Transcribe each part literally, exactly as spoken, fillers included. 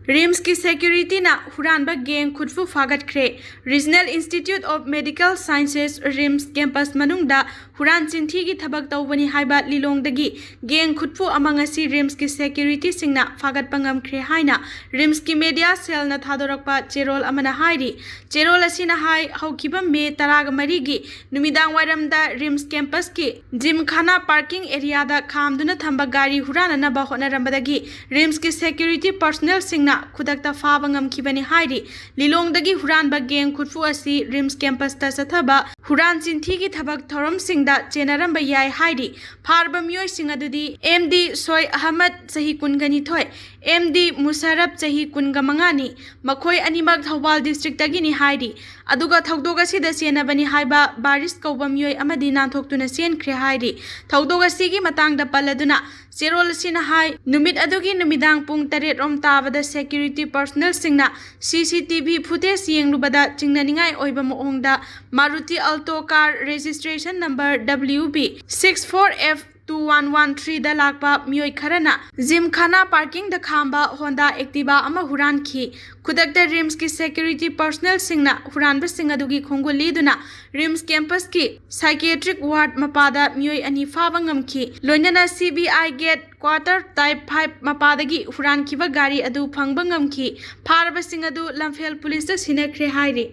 ꯔꯤꯝꯁꯀꯤ ꯁꯦꯀ꯭ꯌꯨꯔꯤꯇꯤꯅ ꯍꯨꯔꯥꯟꯕ ꯒꯦꯡ ꯈꯨꯠꯐꯨ ꯐꯥꯒꯠꯈ꯭ꯔꯦ꯫ Regional Institute of Medical Sciences, RIMS campus ꯃꯅꯨꯡꯗ ꯍꯨꯔꯥꯟ ꯆꯤꯟꯊꯤꯒꯤ ꯊꯕꯛ ꯇꯧꯕꯅꯤ ꯍꯥꯏꯕ ꯂꯤꯂꯣꯡꯗꯒꯤ ꯒꯦꯡ ꯈꯨꯠꯐꯨ ꯑꯃ ꯉꯁꯤ ꯔꯤꯝꯁꯀꯤ ꯁꯦꯀ꯭ꯌꯨꯔꯤꯇꯤꯁꯤꯡꯅ ꯐꯥꯒꯠꯄ ꯉꯝꯈ꯭ꯔꯦ ꯍꯥꯏꯅ ꯔꯤꯝꯁꯀꯤ ꯃꯦꯗꯤꯌꯥ ꯁꯦꯜꯅ ꯊꯥꯗꯣꯔꯛꯄ ꯆꯦꯔꯣꯜ ꯑꯃꯅ ꯍꯥꯏꯔꯤ꯫ ꯆꯦꯔꯣꯜ ꯑꯁꯤꯅ ꯍꯥꯏ, ꯍꯧꯈꯤꯕ ꯃꯦ ꯇꯔꯥꯒ ꯃꯔꯤꯒꯤ ꯅꯨꯃꯤꯗꯥꯡ ꯋꯥꯏꯔꯝꯗ ꯔꯤꯝꯁ ꯀꯦꯝꯄꯁꯀꯤ ꯖꯤꯝꯈꯥꯅꯥ ꯄꯥꯔꯀꯤꯡ ꯑꯦꯔꯤꯌꯥꯗ ꯈꯥꯝꯗꯨꯅ ꯊꯝꯕ ꯒꯥꯔꯤ ꯍꯨꯔꯥꯟꯅꯅꯕ ꯍꯣꯠꯅꯔꯝꯕꯗꯒꯤ ꯔꯤꯝꯁꯀꯤ ꯁꯦꯀ꯭ꯌꯨꯔꯤꯇꯤ ꯄꯔꯁꯣꯅꯦꯜꯁꯤꯡꯅ ꯈꯨꯗꯛꯇ ꯐꯥꯕ ꯉꯝꯈꯤꯕꯅꯤ ꯍꯥꯏꯔꯤ꯫ ꯂꯤꯂꯣꯡꯗꯒꯤ ꯍꯨꯔꯥꯟꯕ ꯒꯦꯡ ꯈꯨꯠꯐꯨ ꯑꯁꯤ ꯔꯤꯝꯁ ꯀꯦꯝꯄꯁꯇ ꯆꯠꯊꯕ ꯍꯨꯔꯥꯟ ꯆꯤꯟꯊꯤꯒꯤ ꯊꯕꯛ ꯊꯧꯔꯝꯁꯤꯡꯗ ꯆꯦꯟꯅꯔꯝꯕ ꯌꯥꯏ ꯍꯥꯏꯔꯤ꯫ ꯐꯥꯔꯕ ꯃꯤꯑꯣꯏꯁꯤꯡ ꯑꯗꯨꯗꯤ ꯑꯦꯝ ꯗꯤ ꯁꯣꯏ ꯑꯍꯃꯗ, ꯆꯍꯤ ꯀꯨꯟꯒ ꯅꯤꯊꯣꯏ, ꯑꯦꯝ ꯗꯤ ꯃꯨꯁꯥꯔꯞ, ꯆꯍꯤ ꯀꯨꯟꯒ ꯃꯉꯥꯅꯤ꯫ ꯃꯈꯣꯏ ꯑꯅꯤꯃꯛ ꯊꯧꯕꯥꯜ ꯗꯤꯁꯇ꯭ꯔꯤꯛꯇꯒꯤꯅꯤ ꯍꯥꯏꯔꯤ꯫ ꯑꯗꯨꯒ ꯊꯧꯗꯣꯛ ꯑꯁꯤꯗ ꯆꯦꯟꯅꯕꯅꯤ ꯍꯥꯏꯕ ꯕꯥꯔꯤꯁ ꯀꯧꯕ ꯃꯤꯑꯣꯏ ꯑꯃꯗꯤ ꯅꯥꯟꯊꯣꯛꯇꯨꯅ ꯆꯦꯟꯈ꯭ꯔꯦ ꯍꯥꯏꯔꯤ꯫ ꯊꯧꯗꯣꯛ ꯑꯁꯤꯒꯤ ꯃꯇꯥꯡꯗ ꯄꯜꯂꯗꯨꯅ ꯆꯦꯔꯣꯜ ꯑꯁꯤꯅ ꯍꯥꯏ, ꯅꯨꯃꯤꯠ ꯑꯗꯨꯒꯤ ꯅꯨꯃꯤꯗꯥꯡ ꯄꯨꯡ ꯇꯔꯦꯠ ꯔꯣꯝ ꯇꯥꯕꯗ ꯁꯦꯀ꯭ꯌꯨꯔꯤꯇꯤ ꯄꯔꯁꯣꯅꯦꯜꯁꯤꯡꯅ C C T V footage ꯌꯦꯡꯂꯨꯕꯗ ꯆꯤꯡꯅꯅꯤꯡꯉꯥꯏ ꯑꯣꯏꯕ ꯃꯑꯣꯡꯗ Maruti Alto car registration number W B six four F two one one ꯊ꯭ꯔꯤꯗ ꯂꯥꯛꯄ ꯃꯤꯑꯣꯏ ꯈꯔꯅ ꯖꯤꯝꯈꯥꯅꯥ ꯄꯥꯔꯀꯤꯡꯗ ꯈꯥꯝꯕ ꯍꯣꯟꯗꯥ ꯑꯦꯛꯇꯤꯚꯥ ꯑꯃ ꯍꯨꯔꯥꯟꯈꯤ꯫ ꯈꯨꯗꯛꯇ ꯔꯤꯝꯁꯀꯤ ꯁꯦꯀ꯭ꯌꯨꯔꯤꯇꯤ ꯄꯔꯁꯣꯅꯦꯜꯁꯤꯡꯅ ꯍꯨꯔꯥꯟꯕꯁꯤꯡ ꯑꯗꯨꯒꯤ ꯈꯣꯡꯒꯨꯜ ꯂꯤꯗꯨꯅ ꯔꯤꯝꯁ ꯀꯦꯝꯄꯁꯀꯤ ꯁꯥꯏꯀꯤꯌꯦꯇ꯭ꯔꯤꯛ ꯋꯥꯔꯗ ꯃꯄꯥꯗ ꯃꯤꯑꯣꯏ ꯑꯅꯤ ꯐꯥꯕ ꯉꯝꯈꯤ꯫ ꯂꯣꯏꯅꯅ ꯁꯤ ꯕꯤ ꯑꯥꯏ ꯒꯦꯠ ꯀ꯭ꯋꯥꯇꯔ ꯇꯥꯏꯞ ꯐꯥꯏꯚ ꯃꯄꯥꯗꯒꯤ ꯍꯨꯔꯥꯟꯈꯤꯕ ꯒꯥꯔꯤ ꯑꯗꯨ ꯐꯪꯕ ꯉꯝꯈꯤ꯫ ꯐꯥꯔꯕꯁꯤꯡ ꯑꯗꯨ ꯂꯝꯐꯦꯜ ꯄꯨꯂꯤꯁꯇ ꯁꯤꯟꯅꯈ꯭ꯔꯦ ꯍꯥꯏꯔꯤ꯫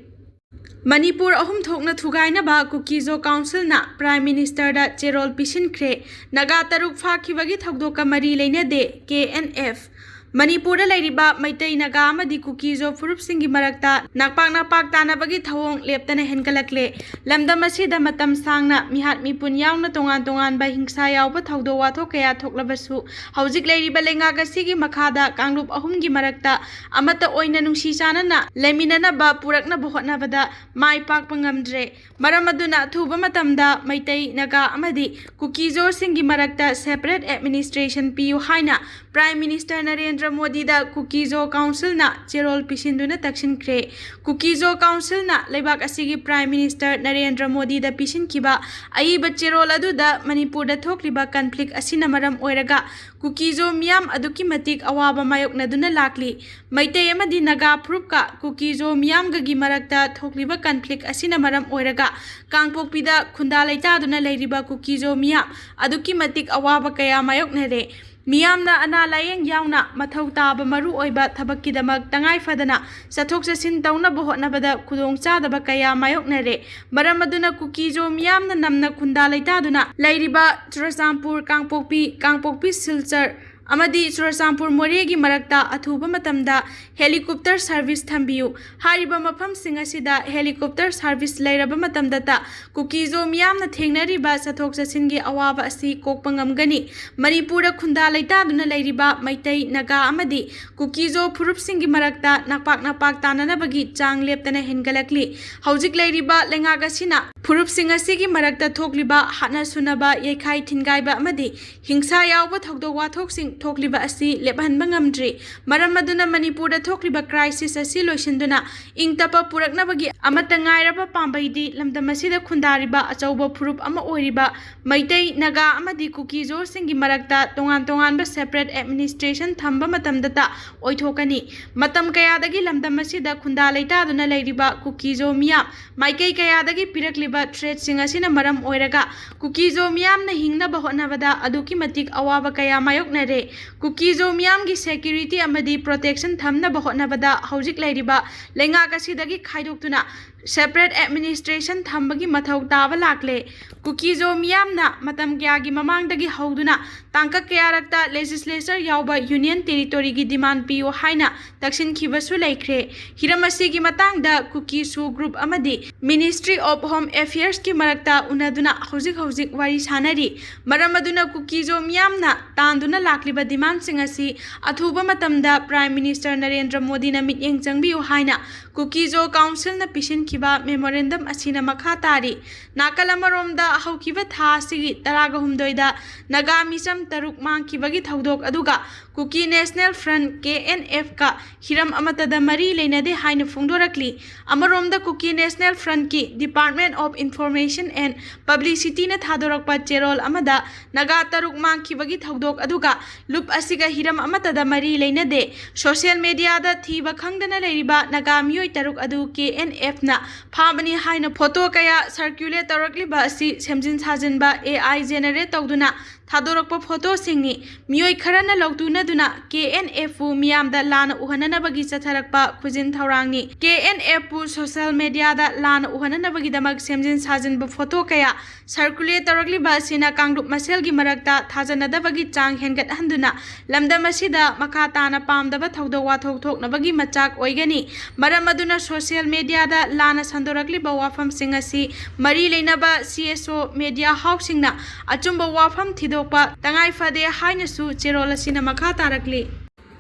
ꯃꯅꯤꯄꯨꯔ ꯑꯍꯨꯝ ꯊꯣꯛꯅ ꯊꯨꯒꯥꯏꯅꯕ ꯀꯨꯀꯤꯖꯣ ꯀꯥꯎꯟꯁꯤꯜꯅ ꯄ꯭ꯔꯥꯏꯝ ꯃꯤꯅꯤꯁꯇꯔꯗ ꯆꯦꯔꯣꯜ ꯄꯤꯁꯤꯟꯈ꯭ꯔꯦ꯫ ꯅꯥꯒꯥ ꯇꯔꯨꯛ ꯐꯥꯈꯤꯕꯒꯤ ꯊꯧꯗꯣꯛꯀ ꯃꯔꯤ ꯂꯩꯅꯗꯦ, ꯀꯦ ꯑꯦꯟ ꯑꯦꯐ꯫ ꯃꯅꯤꯄꯨꯔꯗ ꯂꯩꯔꯤꯕ ꯃꯩꯇꯩ, ꯅꯥꯒꯥ ꯑꯃꯗꯤ ꯀꯨꯀꯤꯖꯣ ꯐꯨꯔꯨꯞꯁꯤꯡꯒꯤ ꯃꯔꯛꯇ ꯅꯥꯛꯄꯥꯛ ꯅꯥꯛꯄꯥꯛ ꯇꯥꯅꯕꯒꯤ ꯊꯧꯑꯣꯡ ꯂꯦꯞꯇꯅ ꯍꯦꯟꯒꯠꯂꯛꯂꯦ꯫ ꯂꯝꯗꯝ ꯑꯁꯤꯗ ꯃꯇꯝ ꯁꯥꯡꯅ ꯃꯤꯍꯥꯠ ꯃꯤꯄꯨꯟ ꯌꯥꯎꯅ ꯇꯣꯉꯥꯟ ꯇꯣꯉꯥꯟꯕ ꯍꯤꯡꯁꯥ ꯌꯥꯎꯕ ꯊꯧꯗꯣꯛ ꯋꯥꯊꯣꯛ ꯀꯌꯥ ꯊꯣꯛꯂꯕꯁꯨ, ꯍꯧꯖꯤꯛ ꯂꯩꯔꯤꯕ ꯂꯩꯉꯥꯛ ꯑꯁꯤꯒꯤ ꯃꯈꯥꯗ ꯀꯥꯡꯂꯨꯞ ꯑꯍꯨꯝꯒꯤ ꯃꯔꯛꯇ ꯑꯃꯠꯇ ꯑꯣꯏꯅ ꯅꯨꯡꯁꯤ ꯆꯥꯟꯅꯅ ꯂꯩꯃꯤꯟꯅꯅꯕ ꯄꯨꯔꯛꯅꯕ ꯍꯣꯠꯅꯕꯗ ꯃꯥꯏ ꯄꯥꯛꯄ ꯉꯝꯗ꯭ꯔꯦ꯫ ꯃꯔꯝ ꯑꯗꯨꯅ ꯑꯊꯨꯕ ꯃꯇꯝꯗ ꯃꯩꯇꯩ, ꯅꯥꯒꯥ ꯑꯃꯗꯤ ꯀꯨꯀꯤꯖꯣꯁꯤꯡꯒꯤ ꯃꯔꯛꯇ ꯁꯦꯄꯔꯦꯠ ꯑꯦꯗꯃꯤꯅꯤꯁꯇ꯭ꯔꯦꯁꯟ ꯄꯤꯌꯨ ꯍꯥꯏꯅ Prime Minister ꯅꯔꯦꯟꯗ꯭ꯔ ꯃꯣꯗꯤꯗ ꯀꯨꯀꯤꯖꯣ ꯀꯥꯎꯟꯁꯤꯜꯅ ꯆꯦꯔꯣꯜ ꯄꯤꯁꯤꯟꯗꯨꯅ ꯇꯛꯁꯤꯟꯈ꯭ꯔꯦ꯫ ꯀꯨꯀꯤꯖꯣ ꯀꯥꯎꯟꯁꯤꯜꯅ ꯂꯩꯕꯥꯛ ꯑꯁꯤꯒꯤ Prime Minister ꯅꯔꯦꯟꯗ꯭ꯔ ꯃꯣꯗꯤꯗ ꯄꯤꯁꯤꯟꯈꯤꯕ ꯑꯏꯕ ꯆꯦꯔꯣꯜ ꯑꯗꯨꯗ ꯃꯅꯤꯄꯨꯔꯗ ꯊꯣꯛꯂꯤꯕ conflict ꯑꯁꯤꯅ ꯃꯔꯝ ꯑꯣꯏꯔꯒ ꯀꯨꯀꯤꯖꯣ ꯃꯤꯌꯥꯝ ꯑꯗꯨꯛꯀꯤ ꯃꯇꯤꯛ ꯑꯋꯥꯕ ꯃꯥꯌꯣꯛꯅꯗꯨꯅ ꯂꯥꯛꯂꯤ꯫ ꯃꯩꯇꯩ ꯑꯃꯗꯤ ꯅꯥꯒꯥ ꯐꯨꯔꯨꯞꯀ ꯀꯨꯀꯤꯖꯣ ꯃꯤꯌꯥꯝꯒꯒꯤ ꯃꯔꯛꯇ ꯊꯣꯛꯂꯤꯕ conflict ꯑꯁꯤꯅ ꯃꯔꯝ ꯑꯣꯏꯔꯒ ꯀꯥꯡꯄꯣꯛꯄꯤꯗ ꯈꯨꯟꯗꯥ ꯂꯩꯇꯥꯗꯨꯅ ꯂꯩꯔꯤꯕ ꯀꯨꯀꯤꯖꯣ ꯃꯤꯌꯥꯝ ꯑꯗꯨꯛꯀꯤ ꯃꯇꯤꯛ ꯑꯋꯥꯕ ꯀꯌꯥ ꯃꯥꯌꯣꯛꯅꯔꯦ꯫ ꯃꯤꯌꯥꯝꯅ ꯑꯅꯥ ꯂꯥꯌꯦꯡ ꯌꯥꯎꯅ ꯃꯊꯧ ꯇꯥꯕ ꯃꯔꯨ ꯑꯣꯏꯕ ꯊꯕꯛꯀꯤꯗꯃꯛ ꯇꯉꯥꯏ ꯐꯗꯅ ꯆꯠꯊꯣꯛ ꯆꯠꯁꯤꯟ ꯇꯧꯅꯕ ꯍꯣꯠꯅꯕꯗ ꯈꯨꯗꯣꯡꯆꯥꯗꯕ ꯀꯌꯥ ꯃꯥꯌꯣꯛꯅꯔꯦ꯫ ꯃꯔꯝ ꯑꯗꯨꯅ ꯀꯨꯀꯤꯖꯣ ꯃꯤꯌꯥꯝꯅ ꯅꯝꯅ ꯈꯨꯟꯗꯥ ꯂꯩꯇꯥꯗꯨꯅ ꯂꯩꯔꯤꯕ ꯆꯨꯔꯆꯥꯟꯄꯨꯔ, ꯀꯥꯡꯄꯣꯛꯄꯤ, ꯀꯥꯡꯄꯣꯛꯄꯤ ꯁꯤꯜꯆꯔ ꯑꯃꯗꯤ ꯆꯨꯔꯆꯥꯟꯄꯨꯔ ꯃꯣꯔꯦꯒꯤ ꯃꯔꯛꯇ ꯑꯊꯨꯕ ꯃꯇꯝꯗ helicopter service ꯊꯝꯕꯤꯌꯨ꯫ ꯍꯥꯏꯔꯤꯕ ꯃꯐꯝꯁꯤꯡ ꯑꯁꯤꯗ helicopter service ꯂꯩꯔꯕ ꯃꯇꯝꯗꯇ ꯀꯨꯀꯤꯖꯣ ꯃꯤꯌꯥꯝꯅ ꯊꯦꯡꯅꯔꯤꯕ ꯆꯠꯊꯣꯛ ꯆꯠꯁꯤꯟꯒꯤ ꯑꯋꯥꯕ ꯑꯁꯤ ꯀꯣꯛꯄ ꯉꯝꯒꯅꯤ꯫ ꯃꯅꯤꯄꯨꯔꯗ ꯈꯨꯟꯗꯥ ꯂꯩꯇꯥꯗꯨꯅ ꯂꯩꯔꯤꯕ ꯃꯩꯇꯩ, ꯅꯥꯒꯥ ꯑꯃꯗꯤ ꯀꯨꯀꯤꯖꯣ ꯐꯨꯔꯨꯞꯁꯤꯡꯒꯤ ꯃꯔꯛꯇ ꯅꯄꯥꯛ ꯅꯄꯥꯛ ꯇꯥꯅꯅꯕꯒꯤ ꯆꯥꯡ ꯂꯦꯞꯇꯅ ꯍꯦꯟꯒꯠꯂꯛꯂꯤ꯫ ꯍꯧꯖꯤꯛ ꯂꯩꯔꯤꯕ ꯂꯩꯉꯥꯛ ꯑꯁꯤꯅ ꯐꯨꯔꯨꯞꯁꯤꯡ ꯑꯁꯤꯒꯤ ꯃꯔꯛꯇ ꯊꯣꯛꯂꯤꯕ ꯍꯥꯠꯅ ꯁꯨꯅꯕ, ꯌꯩꯈꯥꯏ ꯊꯤꯟꯒꯥꯏꯕ ꯑꯃꯗꯤ ꯍꯤꯡꯁꯥ ꯌꯥꯎꯕ ꯊꯧꯗꯣꯛ ꯋꯥꯊꯣꯛꯁꯤꯡ ꯊꯣꯛꯂꯤꯕ ꯑꯁꯤ ꯂꯦꯞꯍꯟꯕ ꯉꯝꯗ꯭ꯔꯤ꯫ ꯃꯔꯝ ꯑꯗꯨꯅ ꯃꯅꯤꯄꯨꯔꯗ ꯊꯣꯛꯂꯤꯕ crisis ꯑꯁꯤ ꯂꯣꯏꯁꯤꯟꯗꯨꯅ ꯏꯪ ꯇꯞꯄ ꯄꯨꯔꯛꯅꯕꯒꯤ ꯑꯃꯠꯇ ꯉꯥꯏꯔꯕ ꯄꯥꯝꯕꯩꯗꯤ ꯂꯝꯗꯝ ꯑꯁꯤꯗ ꯈꯨꯟꯗꯥꯔꯤꯕ ꯑꯆꯧꯕ ꯐꯨꯔꯨꯞ ꯑꯃ ꯑꯣꯏꯔꯤꯕ ꯃꯩꯇꯩ, ꯅꯥꯒꯥ ꯑꯃꯗꯤ ꯀꯨꯀꯤꯖꯣꯁꯤꯡꯒꯤ ꯃꯔꯛꯇ ꯇꯣꯉꯥꯟ ꯇꯣꯉꯥꯟꯕ separate administration ꯊꯝꯕ ꯃꯇꯝꯗꯇ ꯑꯣꯏꯊꯣꯛꯀꯅꯤ꯫ ꯃꯇꯝ ꯀꯌꯥꯗꯒꯤ ꯂꯝꯗꯝ ꯑꯁꯤꯗ ꯈꯨꯟꯗꯥ ꯂꯩꯇꯥꯗꯨꯅ ꯂꯩꯔꯤꯕ ꯀꯨꯀꯤꯖꯣ ꯃꯤꯌꯥꯝ ꯃꯥꯏꯀꯩ ꯀꯌꯥꯗꯒꯤ ꯄꯤꯔꯛꯂꯤꯕ threatꯁꯤꯡ ꯑꯁꯤꯅ ꯃꯔꯝ ꯑꯣꯏꯔꯒ ꯀꯨꯀꯤꯖꯣ ꯃꯤꯌꯥꯝꯅ ꯍꯤꯡꯅꯕ ꯍꯣꯠꯅꯕꯗ ꯑꯗꯨꯛꯀꯤ ꯃꯇꯤꯛ ꯑꯋꯥꯕ ꯀꯌꯥ ꯃꯥꯌꯣꯛꯅꯔꯦ꯫ ꯀꯨꯀꯤꯖꯣ ꯃꯤꯌꯥꯝꯒꯤ security ꯑꯃꯗꯤ protection ꯊꯝꯅꯕ ꯍꯣꯠꯅꯕꯗ ꯍꯧꯖꯤꯛ ꯂꯩꯔꯤꯕ ꯂꯩꯉꯥꯛ ꯑꯁꯤꯗꯒꯤ ꯈꯥꯏꯗꯣꯛꯇꯨꯅ separate administration ꯊꯝꯕꯒꯤ ꯃꯊꯧ ꯇꯥꯕ ꯂꯥꯛꯂꯦ꯫ ꯀꯨꯀꯤꯖꯣ ꯃꯤꯌꯥꯝꯅ ꯃꯇꯝ ꯀꯌꯥꯒꯤ ꯃꯃꯥꯡꯗꯒꯤ ꯍꯧꯗꯨꯅ ꯇꯥꯡꯀꯛ ꯀꯌꯥꯔꯛꯇ legislature ꯌꯥꯎꯕ union territoryꯒꯤ demand ꯄꯤꯌꯨ ꯍꯥꯏꯅ ꯇꯛꯁꯤꯟꯈꯤꯕꯁꯨ ꯂꯩꯈ꯭ꯔꯦ꯫ ꯍꯤꯔꯝ ꯑꯁꯤꯒꯤ ꯃꯇꯥꯡꯗ ꯀꯨꯀꯤ ꯁꯨ group ꯑꯃꯗꯤ Ministry of Home Affairsꯀꯤ ꯃꯔꯛꯇ ꯎꯅꯗꯨꯅ ꯍꯧꯖꯤꯛ ꯍꯧꯖꯤꯛ ꯋꯥꯔꯤ ꯁꯥꯅꯔꯤ꯫ ꯃꯔꯝ ꯑꯗꯨꯅ ꯀꯨꯀꯤꯖꯣ ꯃꯤꯌꯥꯝꯅ ꯇꯥꯟꯗꯨꯅ ꯂꯥꯛꯂꯤꯕ demandꯁꯤꯡ ꯑꯁꯤ ꯑꯊꯨꯕ ꯃꯇꯝꯗ Prime Minister ꯅꯔꯦꯟꯗ꯭ꯔ ꯃꯣꯗꯤꯅ ꯃꯤꯠꯌꯦꯡ ꯆꯪꯕꯤꯌꯨ ꯍꯥꯏꯅ ꯀꯨꯀꯤꯖꯣ councilꯅ ꯄꯤꯁꯤꯟꯈꯤꯕ memorandum ꯑꯁꯤꯅ ꯃꯈꯥ ꯇꯥꯔꯤ꯫ ꯅꯥꯀꯜ ꯑꯃꯔꯣꯝꯗ ꯍꯧꯈꯤꯕ ꯊꯥ ꯑꯁꯤꯒꯤ ꯇꯔꯥꯒ ꯍꯨꯝꯗꯣꯏꯗ ꯅꯥꯒꯥ ꯃꯤꯆꯝ ꯇꯔꯨꯛ ꯃꯥꯡꯈꯤꯕꯒꯤ ꯊꯧꯗꯣꯛ ꯑꯗꯨꯒ Kuki National Front, K N F ꯀ ꯍꯤꯔꯝ ꯑꯃꯠꯇꯗ ꯃꯔꯤ ꯂꯩꯅꯗꯦ ꯍꯥꯏꯅ ꯐꯣꯡꯗꯣꯔꯛꯂꯤ꯫ ꯑꯃꯔꯣꯝꯗ Kuki National Front ꯀꯤ Department of Information and Publicity ꯅ ꯊꯥꯗꯣꯔꯛꯄ ꯆꯦꯔꯣꯜ ꯑꯃꯗ ꯅꯥꯒꯥ ꯇꯔꯨꯛ ꯃꯥꯡꯈꯤꯕꯒꯤ ꯊꯧꯗꯣꯛ ꯑꯗꯨꯒ ꯂꯨꯞ ꯑꯁꯤꯒ ꯍꯤꯔꯝ ꯑꯃꯠꯇꯗ ꯃꯔꯤ ꯂꯩꯅꯗꯦ꯫ Social media ꯗ ꯊꯤꯕ ꯈꯪꯗꯅ ꯂꯩꯔꯤꯕ ꯅꯥꯒꯥ ꯃꯤꯑꯣꯏ ꯇꯔꯨꯛ ꯑꯗꯨ K N F ꯅ ꯐꯥꯕꯅꯤ ꯍꯥꯏꯅ ꯐꯣꯇꯣ ꯀꯌꯥ circulate ꯇꯧꯔꯛꯂꯤꯕ ꯑꯁꯤ ꯁꯦꯝꯖꯤꯟ ꯁꯥꯖꯤꯟꯕ A I generate ꯇꯧꯗꯨꯅ ꯊꯥꯗꯣꯔꯛꯄ ꯐꯣꯇꯣꯁꯤꯡꯅꯤ꯫ ꯃꯤꯑꯣꯏ ꯈꯔꯅ ꯂꯧꯇꯨꯅꯗꯨꯅ K N F ꯄꯨ ꯃꯤꯌꯥꯝꯗ ꯂꯥꯟꯅ ꯎꯍꯟꯅꯅꯕꯒꯤ ꯆꯠꯊꯔꯛꯄ ꯈꯨꯖꯤꯟ ꯊꯧꯔꯥꯡꯅꯤ꯫ K N F ꯄꯨ social media ꯗ ꯂꯥꯟꯅ ꯎꯍꯟꯅꯅꯕꯒꯤꯗꯃꯛ ꯁꯦꯝꯖꯤꯟ ꯁꯥꯖꯤꯟꯕ ꯐꯣꯇꯣ ꯀꯌꯥ circulate ꯇꯧꯔꯛꯂꯤꯕ ꯑꯁꯤꯅ ꯀꯥꯡꯂꯨꯞ ꯃꯁꯦꯜꯒꯤ ꯃꯔꯛꯇ ꯊꯥꯖꯅꯗꯕꯒꯤ ꯆꯥꯡ ꯍꯦꯟꯒꯠꯍꯟꯗꯨꯅ ꯂꯝꯗꯝ ꯑꯁꯤꯗ ꯃꯈꯥ ꯇꯥꯅ ꯄꯥꯝꯗꯕ ꯊꯧꯗꯣꯛ ꯋꯥꯊꯣꯛ ꯊꯣꯛꯅꯕꯒꯤ ꯃꯆꯥꯛ ꯑꯣꯏꯒꯅꯤ꯫ ꯃꯔꯝ ꯑꯗꯨꯅ social media ꯗ ꯂꯥꯟꯅ ꯁꯟꯗꯣꯔꯛꯂꯤꯕ ꯋꯥꯐꯝꯁꯤꯡ ꯑꯁꯤ ꯃꯔꯤ ꯂꯩꯅꯕ C S O media house ꯁꯤꯡꯅ ꯑꯆꯨꯝꯕ ꯋꯥꯐꯝ ꯊꯤꯗꯣꯛꯄ ꯇꯉꯥꯏ ꯐꯗꯦ ꯍꯥꯏꯅꯁꯨ ꯆꯦꯔꯣꯜ ꯑꯁꯤꯅ ꯃꯈꯥ ꯇꯥꯔꯛꯂꯤ꯫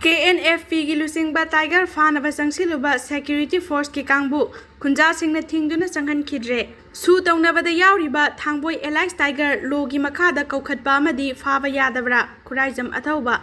K N F P ꯒꯤ ꯂꯨꯆꯤꯡꯕ Tiger ꯐꯥꯅꯕ ꯆꯪꯁꯤꯜꯂꯨꯕ security force ꯀꯤ ꯀꯥꯡꯕꯨ ꯈꯨꯟꯖꯥꯁꯤꯡꯅ ꯊꯤꯡꯗꯨꯅ ꯆꯪꯍꯟꯈꯤꯗ꯭ꯔꯦ꯫ ꯁꯨ ꯇꯧꯅꯕꯗ ꯌꯥꯎꯔꯤꯕ ꯊꯥꯡꯕꯣꯏ Allies Tiger law ꯒꯤ ꯃꯈꯥꯗ ꯀꯧꯈꯠꯄ ꯑꯃꯗꯤ ꯐꯥꯕ ꯌꯥꯗꯕ꯭ꯔꯥ? ꯈꯨꯔꯥꯏꯖꯝ ꯑꯊꯧꯕ꯫